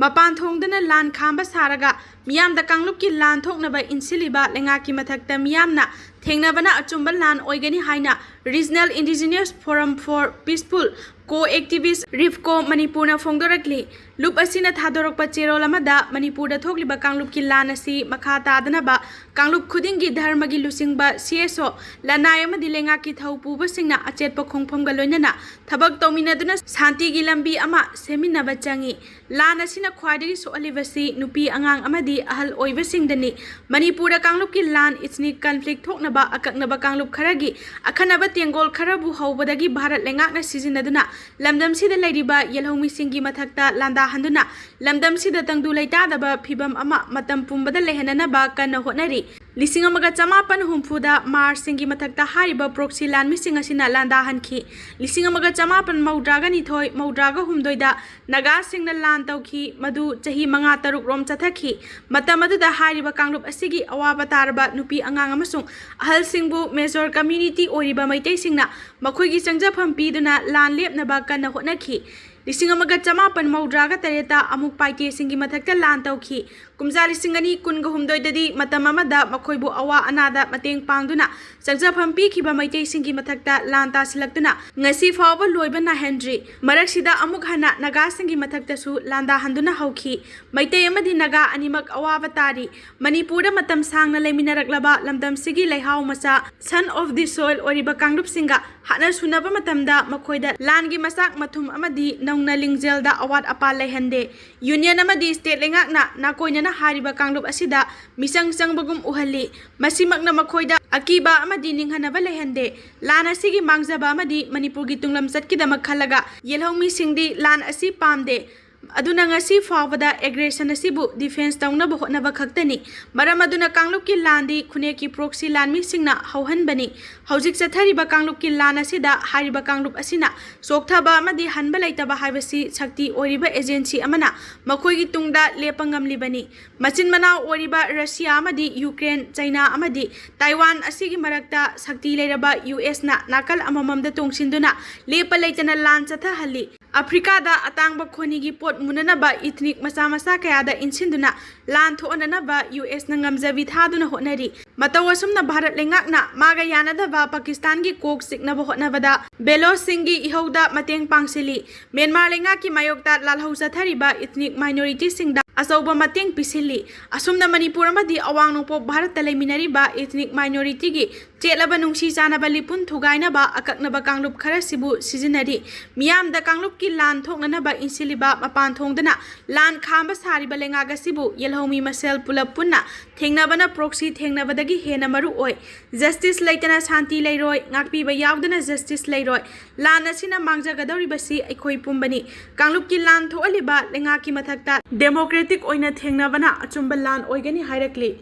ꯃꯄꯥꯟ ꯊꯣꯡꯗꯅ ꯂꯥꯟ ꯈꯥꯝꯕ ꯁꯥꯔꯒ ꯃꯤꯌꯥꯝꯗ ꯀꯥꯡꯂꯨꯞꯀꯤ ꯂꯥꯟ ꯊꯣꯛꯅꯕ ꯏꯟꯁꯤꯜꯂꯤꯕ ꯂꯩꯉꯥꯛꯀꯤ ꯃꯊꯛꯇ ꯃꯤꯌꯥꯝꯅ ꯊꯦꯡꯅꯕꯅ ꯑꯆꯨꯝꯕ ꯂꯥꯟ ꯑꯣꯏꯒꯅꯤ ꯍꯥꯏꯅ Regional Indigenous Forum for Peaceful Co-Activist, ꯔꯤꯐꯀꯣ ꯃꯅꯤꯄꯨꯔꯅ ꯐꯣꯡꯗꯣꯔꯛꯂꯤ꯫ ꯂꯨꯞ ꯑꯁꯤꯅ ꯊꯥꯗꯣꯔꯛꯄ ꯆꯦꯔꯣꯜ ꯑꯃꯗ ꯃꯅꯤꯄꯨꯔꯗ ꯊꯣꯛꯂꯤꯕ ꯀꯥꯡꯂꯨꯞꯀꯤ ꯂꯥꯟ ꯑꯁꯤ ꯃꯈꯥ ꯇꯥꯗꯅꯕ ꯀꯥꯡꯂꯨꯞ ꯈꯨꯗꯤꯡꯒꯤ ꯙꯔꯃꯒꯤ ꯂꯨꯆꯤꯡꯕ, C S O, ꯂꯅꯥꯏ ꯑꯃꯗꯤ ꯂꯩꯉꯥꯛꯀꯤ ꯊꯧ ꯄꯨꯕꯁꯤꯡꯅ ꯑꯆꯦꯠꯄ ꯈꯣꯡꯐꯝꯒ ꯂꯣꯏꯅꯅ ꯊꯕꯛ ꯇꯧꯃꯤꯟꯅꯗꯨꯅ ꯁꯥꯟꯇꯤꯒꯤ ꯂꯝꯕꯤ ꯑꯃ ꯁꯦꯝꯃꯤꯟꯅꯕ ꯆꯪꯏ꯫ ꯂꯥꯟ ꯑꯁꯤꯅ ꯈ꯭ꯋꯥꯏꯗꯒꯤ ꯁꯣꯛꯍꯜꯂꯤꯕꯁꯤ ꯅꯨꯄꯤ ꯑꯉꯥꯡ ꯑꯃꯗꯤ ꯑꯍꯜ ꯑꯣꯏꯕꯁꯤꯡꯗꯅꯤ꯫ ꯃꯅꯤꯄꯨꯔꯗ ꯀꯥꯡꯂꯨꯞꯀꯤ ꯂꯥꯟ, ethnic conflict ꯊꯣꯛꯅꯕ ꯑꯀꯛꯅꯕ ꯀꯥꯡꯂꯨꯞ ꯈꯔꯒꯤ ꯑꯈꯟꯅꯕ ꯇꯦꯡꯒꯣꯜ ꯈꯔꯕꯨ ꯍꯧꯕꯗꯒꯤ ꯚꯥꯔꯠ ꯂꯩꯉꯥꯛꯅ ꯁꯤꯖꯤꯟꯅꯗꯨꯅ ꯂꯝꯗꯝꯁꯤꯗ ꯂꯩꯔꯤꯕ ꯌꯦꯜꯍꯧꯃꯤꯁꯤꯡꯒꯤ ꯃꯊꯛꯇ ꯂꯥꯟꯗꯥꯍꯟꯗꯨꯅ ꯂꯝꯗꯝꯁꯤꯗ ꯇꯪꯗꯨ ꯂꯩꯇꯥꯗꯕ ꯐꯤꯕꯝ ꯑꯃ ꯃꯇꯝ ꯄꯨꯝꯕꯗ ꯂꯩꯍꯟꯅꯅꯕ ꯀꯟꯅ ꯍꯣꯠꯅꯔꯤ꯫ ꯂꯤꯁꯤꯡ ꯑꯃꯒ ꯆꯃꯥꯄꯟ ꯍꯨꯝꯐꯨꯗ ꯃꯥꯔꯁꯁꯤꯡꯒꯤ ꯃꯊꯛꯇ ꯍꯥꯏꯔꯤꯕ proxy ꯂꯥꯟꯃꯤꯁꯤꯡ ꯑꯁꯤꯅ ꯂꯥꯟꯗꯥꯍꯟꯈꯤ꯫ ꯂꯤꯁꯤꯡ ꯑꯃꯒ ꯆꯃꯥꯄꯟ ꯃꯧꯗ꯭ꯔꯥꯒ ꯅꯤꯊꯣꯏ ꯃꯧꯗ꯭ꯔꯥꯒ ꯍꯨꯝꯗꯣꯏꯗ ꯅꯥꯒꯥꯁꯤꯡꯅ ꯂꯥꯟ ꯇꯧꯈꯤ, ꯃꯗꯨ ꯆꯍꯤ ꯃꯉꯥ ꯇꯔꯨꯛ ꯔꯣꯝ ꯆꯠꯊꯈꯤ꯫ ꯃꯇꯝ ꯑꯗꯨꯗ ꯍꯥꯏꯔꯤꯕ ꯀꯥꯡꯂꯨꯞ ꯑꯁꯤꯒꯤ ꯑꯋꯥꯕ ꯇꯥꯔꯕ ꯅꯨꯄꯤ ꯑꯉꯥꯡ ꯑꯃꯁꯨꯡ ꯑꯍꯜꯁꯤꯡꯕꯨ major community ꯑꯣꯏꯔꯤꯕ ꯃꯩꯇꯩꯁꯤꯡꯅ ꯃꯈꯣꯏꯒꯤ ꯆꯪꯖꯐꯝ ꯄꯤꯗꯨꯅ ꯂꯥꯟ ꯂꯦꯞꯅꯕ ꯀꯟꯅ ꯍꯣꯠꯅꯈꯤ꯫ ꯂꯤꯁꯤꯡ ꯑꯃꯒ ꯆꯃꯥꯄꯟ ꯃꯧꯗ꯭ꯔꯥꯒ ꯇꯔꯦꯠꯇ ꯑꯃꯨꯛ ꯄꯥꯏꯇꯦꯁꯤꯡꯒꯤ ꯃꯊꯛꯇ ꯂꯥꯟ ꯇꯧꯈꯤ꯫ ꯀꯨꯝꯖꯥ ꯂꯤꯁꯤꯡ ꯑꯅꯤ ꯀꯨꯟꯒ ꯍꯨꯝꯗꯣꯏꯗꯗꯤ ꯃꯇꯝ ꯑꯃꯗ ꯃꯈꯣꯏꯕꯨ ꯑꯋꯥ ꯑꯅꯥꯗ ꯃꯇꯦꯡ ꯄꯥꯡꯗꯨꯅ ꯆꯪꯖꯐꯝ ꯄꯤꯈꯤꯕ ꯃꯩꯇꯩꯁꯤꯡꯒꯤ ꯃꯊꯛꯇ ꯂꯥꯟ ꯇꯥꯁꯤꯜꯂꯛꯇꯨꯅ ꯉꯁꯤ ꯐꯥꯎꯕ ꯂꯣꯏꯕ ꯅꯥꯏꯍꯟꯗ꯭ꯔꯤ꯫ ꯃꯔꯛꯁꯤꯗ ꯑꯃꯨꯛ ꯍꯟꯅ ꯅꯥꯒꯥꯁꯤꯡꯒꯤ ꯃꯊꯛꯇꯁꯨ ꯂꯥꯟꯗꯥꯍꯟꯗꯨꯅ ꯍꯧꯈꯤ꯫ ꯃꯩꯇꯩ ꯑꯃꯗꯤ ꯅꯥꯒꯥ ꯑꯅꯤꯃꯛ ꯑꯋꯥꯕ ꯇꯥꯔꯤ꯫ ꯃꯅꯤꯄꯨꯔꯗ ꯃꯇꯝ ꯁꯥꯡꯅ ꯂꯩꯃꯤꯟꯅꯔꯛꯂꯕ ꯂꯝꯗꯝꯁꯤꯒꯤ ꯂꯩꯍꯥꯎ ꯃꯆꯥ, son of the soil, ꯑꯣꯏꯔꯤꯕ ꯀꯥꯡꯂꯨꯞꯁꯤꯡꯒ ꯍꯥꯠꯅ ꯁꯨꯅꯕ ꯃꯇꯝꯗ ꯃꯈꯣꯏꯗ ꯂꯥꯟꯒꯤ ꯃꯆꯥꯛ ꯃꯊꯨꯝ ꯑꯃꯗꯤ ꯅꯧꯅ ꯂꯤꯡꯖꯦꯜꯗ ꯑꯋꯥꯠ ꯑꯄꯥ ꯂꯩꯍꯟꯗꯦ꯫ Union ꯑꯃꯗꯤ state ꯂꯩꯉꯥꯛꯅ ꯅꯥꯀꯣꯏꯅꯅ ꯍꯥꯏꯔꯤꯕ ꯀꯥꯡꯂꯨꯞ ꯑꯁꯤꯗ ꯃꯤꯆꯪ ꯆꯪꯕꯒꯨꯝ ꯎꯍꯜꯂꯤ꯫ ꯃꯁꯤꯃꯛꯅ ꯃꯈꯣꯏꯗ ꯑꯀꯤꯕ ꯑꯃꯗꯤ ꯅꯤꯡꯍꯟꯅꯕ ꯂꯩꯍꯟꯗꯦ꯫ ꯂꯥꯟ ꯑꯁꯤꯒꯤ ꯃꯥꯡꯖꯕ ꯑꯃꯗꯤ ꯃꯅꯤꯄꯨꯔꯒꯤ ꯇꯨꯡꯂꯝꯆꯠꯀꯤꯗꯃꯛ ꯈꯜꯂꯒ ꯌꯦꯜꯍꯧꯃꯤꯁꯤꯡꯗꯤ ꯂꯥꯟ ꯑꯁꯤ ꯄꯥꯝꯗꯦ꯫ ꯑꯗꯨꯅ ꯉꯁꯤ ꯐꯥꯎꯕꯗ aggression ꯑꯁꯤꯕꯨ defence ꯇꯧꯅꯕ ꯍꯣꯠꯅꯕ ꯈꯛꯇꯅꯤ꯫ ꯃꯔꯝ ꯑꯗꯨꯅ ꯀꯥꯡꯂꯨꯞꯀꯤ ꯂꯥꯟꯗꯤ ꯈꯨꯟꯅꯦꯛꯀꯤ proxy ꯂꯥꯟꯃꯤꯁꯤꯡꯅ ꯍꯧꯍꯟꯕꯅꯤ꯫ ꯍꯧꯖꯤꯛ ꯆꯠꯊꯔꯤꯕ ꯀꯥꯡꯂꯨꯞꯀꯤ ꯂꯥꯟ ꯑꯁꯤꯗ ꯍꯥꯏꯔꯤꯕ ꯀꯥꯡꯂꯨꯞ ꯑꯁꯤꯅ ꯆꯣꯛꯊꯕ ꯑꯃꯗꯤ ꯍꯟꯕ ꯂꯩꯇꯕ ꯍꯥꯏꯕꯁꯤ ꯁꯛꯇꯤ ꯑꯣꯏꯔꯤꯕ agency ꯑꯃꯅ ꯃꯈꯣꯏꯒꯤ ꯇꯨꯡꯗ ꯂꯦꯞꯄ ꯉꯝꯂꯤꯕꯅꯤ꯫ ꯃꯆꯤꯟ ꯃꯅꯥꯎ ꯑꯣꯏꯔꯤꯕ ꯔꯁꯤꯌꯥ ꯑꯃꯗꯤ ꯌꯨꯀ꯭ꯔꯦꯟ, ꯆꯩꯅꯥ ꯑꯃꯗꯤ ꯇꯥꯏꯋꯥꯟ ꯑꯁꯤꯒꯤ ꯃꯔꯛꯇ ꯁꯛꯇꯤ ꯂꯩꯔꯕ ꯌꯨ ꯑꯦꯁꯅ ꯅꯥꯀꯜ ꯑꯃꯃꯝꯗ ꯇꯣꯡꯁꯤꯟꯗꯨꯅ ꯂꯦꯞꯄ ꯂꯩꯇꯅ ꯂꯥꯟ ꯆꯠꯊꯍꯜꯂꯤ꯫ ꯑꯐ꯭ꯔꯤꯀꯥꯗ ꯑꯇꯥꯡꯕ ꯈꯣꯅꯤꯒꯤ ꯄꯣꯠ ꯃꯨꯟꯅꯅꯕ ꯏꯊꯅꯤꯛ ꯃꯆꯥ ꯃꯆꯥ ꯀꯌꯥꯗ ꯏꯟꯁꯤꯟꯗꯨꯅ ꯂꯥꯟ ꯊꯣꯛꯍꯟꯅꯅꯕ ꯌꯨ ꯑꯦꯁꯅ ꯉꯝꯖꯕꯤ ꯊꯥꯗꯨꯅ ꯍꯣꯠꯅꯔꯤ꯫ ꯃꯇꯧ ꯑꯁꯨꯝꯅ ꯚꯥꯔꯠ ꯂꯩꯉꯥꯛꯅ ꯃꯥꯒ ꯌꯥꯅꯗꯕ ꯄꯥꯀꯤꯁꯇꯥꯟꯒꯤ ꯀꯣꯛ ꯆꯤꯛꯅꯕ ꯍꯣꯠꯅꯕꯗ ꯕꯦꯂꯣꯁꯁꯤꯡꯒꯤ ꯏꯍꯧꯗ ꯃꯇꯦꯡ ꯄꯥꯡꯁꯤꯜꯂꯤ꯫ ꯃ꯭ꯌꯥꯟꯃꯥꯔ ꯂꯩꯉꯥꯛꯀꯤ ꯃꯥꯌꯣꯛꯇ ꯂꯥꯜꯍꯧ ꯆꯠꯊꯔꯤꯕ ꯏꯊꯅꯤꯛ ꯃꯥꯏꯅꯣꯔꯤꯇꯤꯁꯤꯡꯗ ꯑꯆꯧꯕ ꯃꯇꯦꯡ ꯄꯤꯁꯤꯜꯂꯤ꯫ ꯑꯁꯨꯝꯅ ꯃꯅꯤꯄꯨꯔ ꯑꯃꯗꯤ ꯑꯋꯥꯡ ꯅꯣꯡꯄꯣꯛ ꯚꯥꯔꯠꯇ ꯂꯩꯃꯤꯟꯅꯔꯤꯕ ꯏꯊꯅꯤꯛ ꯃꯥꯏꯅꯣꯔꯤꯇꯤꯒꯤ ꯆꯦꯠꯂꯕ ꯅꯨꯡꯁꯤ ꯆꯥꯟꯅꯕ ꯂꯤꯄꯨꯟ ꯊꯨꯒꯥꯏꯅꯕ ꯑꯀꯛꯅꯕ ꯀꯥꯡꯂꯨꯞ ꯈꯔꯁꯤꯕꯨ ꯁꯤꯖꯤꯟꯅꯔꯤ꯫ ꯃꯤꯌꯥꯝꯗ ꯀꯥꯡꯂꯨꯞꯀꯤ ꯂꯥꯟ ꯊꯣꯛꯅꯅꯕ ꯏꯟꯁꯤꯜꯂꯤꯕ ꯃꯄꯥꯟ ꯊꯣꯡꯗꯅ ꯂꯥꯟ ꯈꯥꯝꯕ ꯁꯥꯔꯤꯕ ꯂꯩꯉꯥꯛ ꯑꯁꯤꯕꯨ ꯌꯦꯜꯍꯧꯃꯤ ꯃꯁꯦꯜ ꯄꯨꯂꯞ ꯄꯨꯟꯅ ꯊꯦꯡꯅꯕꯅ ꯄ꯭ꯔꯣꯛꯁꯤ ꯊꯦꯡꯅꯕꯗꯒꯤ ꯍꯦꯟꯅ ꯃꯔꯨ ꯑꯣꯏ꯫ ꯖꯁꯇꯤꯁ ꯂꯩꯇꯅ ꯁꯥꯟꯇꯤ ꯂꯩꯔꯣꯏ, ꯉꯥꯛꯄꯤꯕ ꯌꯥꯎꯗꯅ ꯖꯁꯇꯤꯁ ꯂꯩꯔꯣꯏ꯫ ꯂꯥꯟ ꯑꯁꯤꯅ ꯃꯥꯡꯖꯒꯗꯧꯔꯤꯕꯁꯤ ꯑꯩꯈꯣꯏ ꯄꯨꯝꯕꯅꯤ꯫ ꯀꯥꯡꯂꯨꯞꯀꯤ ꯂꯥꯟ ꯊꯣꯛꯍꯜꯂꯤꯕ ꯂꯩꯉꯥꯛꯀꯤ ꯃꯊꯛꯇ ꯗꯦꯃꯣꯀ꯭ꯔꯦꯇꯤꯛ ꯑꯣꯏꯅ ꯊꯦꯡꯅꯕꯅ ꯑꯆꯨꯝꯕ ꯂꯥꯟ ꯑꯣꯏꯒꯅꯤ ꯍꯥꯏꯔꯛꯂꯤ꯫